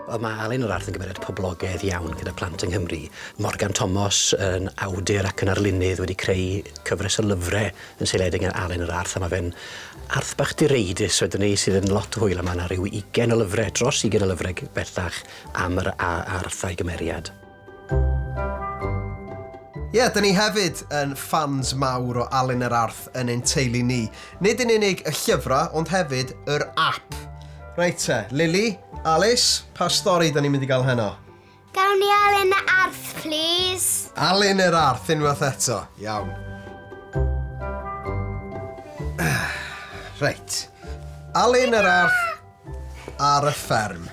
Wel, mae Alun yr Arth yn gymeriad poblogaidd iawn gyda plant yng Nghymru. Morgan Thomas yn awdur ac yn arlunydd wedi creu cyfres o lyfrau yn seiliedig ar Alun yr Arth, a mae fe'n arth bach direidus wedyn ni sydd yn lot o hwyl, a mae yna rhyw ugain o lyfrau, dros ugain o lyfrau bellach am yr arth a'i gymeriad. Ie, yeah, dyn ni hefyd yn ffans mawr o Alun yr Arth yn ein teulu ni. Nid yn unig y llyfrau, ond hefyd yr app. Reit te, Lily, Alice, pa stori dyn ni'n mynd i gael heno? Gawn ni Alun y Arth, please. Alun yr Arth, unwaith eto. Iawn. Reit. Alun yr Arth ar y fferm.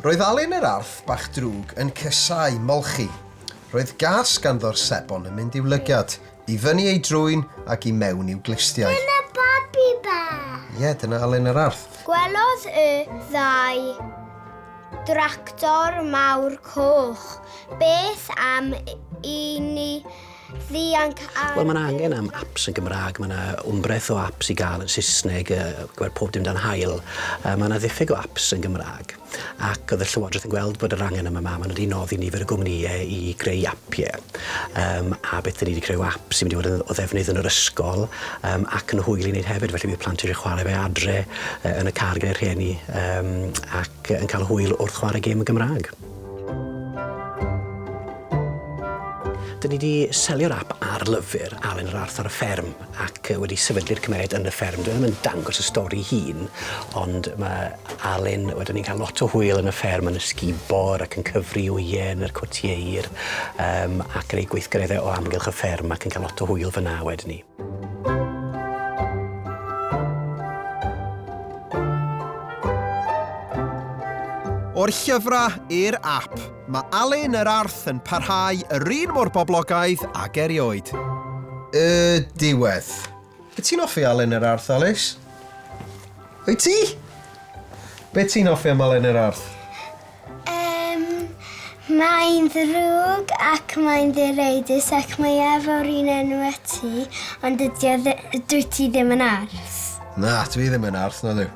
Roedd Alun yr Arth bach drwg yn cysau molchi. Roedd gas ganddo'r sebon yn mynd i'w lygad, i fyny ei drwyn ac i mewn i'w glustiau. Dyna babi bach! Ie, dyna Alun yr Arth. Gwelodd y ddau dractor mawr coch. Beth am i ni ddianc ar... Wel, mae 'na angen am apps yn Gymraeg, mae 'na wmbreth o apps i gael yn Saesneg, yy gweld pob dim dan haul. Yy mae 'na ddiffyg o apps yn Gymraeg, ac oedd y Llywodraeth yn gweld bod yr angen yma, ma' maen nhw wedi noddi nifer o gwmnïau i greu apiau. Yym a beth 'dyn ni wedi creu yw app sy'n mynd i fod yn o ddefnydd yn yr ysgol, yym ac yn hwyl i wneud hefyd, felly bydd plant eisiau chwarae fe adre, yy yn y car gyda'i rhieni, yym ac yn cael hwyl wrth chwarae gêm yn Gymraeg. Dyn ni 'di selio'r ap ar lyfr Alun yr Arth ar y Fferm ac wedi sefydlu'r cymeriad yn y fferm. Dyw e ddim yn dangos y stori hun, ond mae Alun, wedyn ni'n cael lot o hwyl yn y fferm yn ysgubor ac yn cyfri wyau yn yr cwtieir um, ac yn ei gweithgareddau o amgylch y fferm ac yn cael lot o hwyl fyna wedyn ni. O'r llyfrau i'r ap, mae Alun yr Arth yn parhau yr un mor boblogaidd ag erioed. Y diwedd. Wyt ti'n hoffi Alun yr Arth, Alice? Wyt ti? Be ti'n hoffi am Alun yr Arth? Yym, mae'n ddrwg ac mae'n ddireidus ac mae efo'r un enw â ti, ond dydy o ddi- dwyt ti ddim yn arth. Na, dwi ddim yn arth, nadw.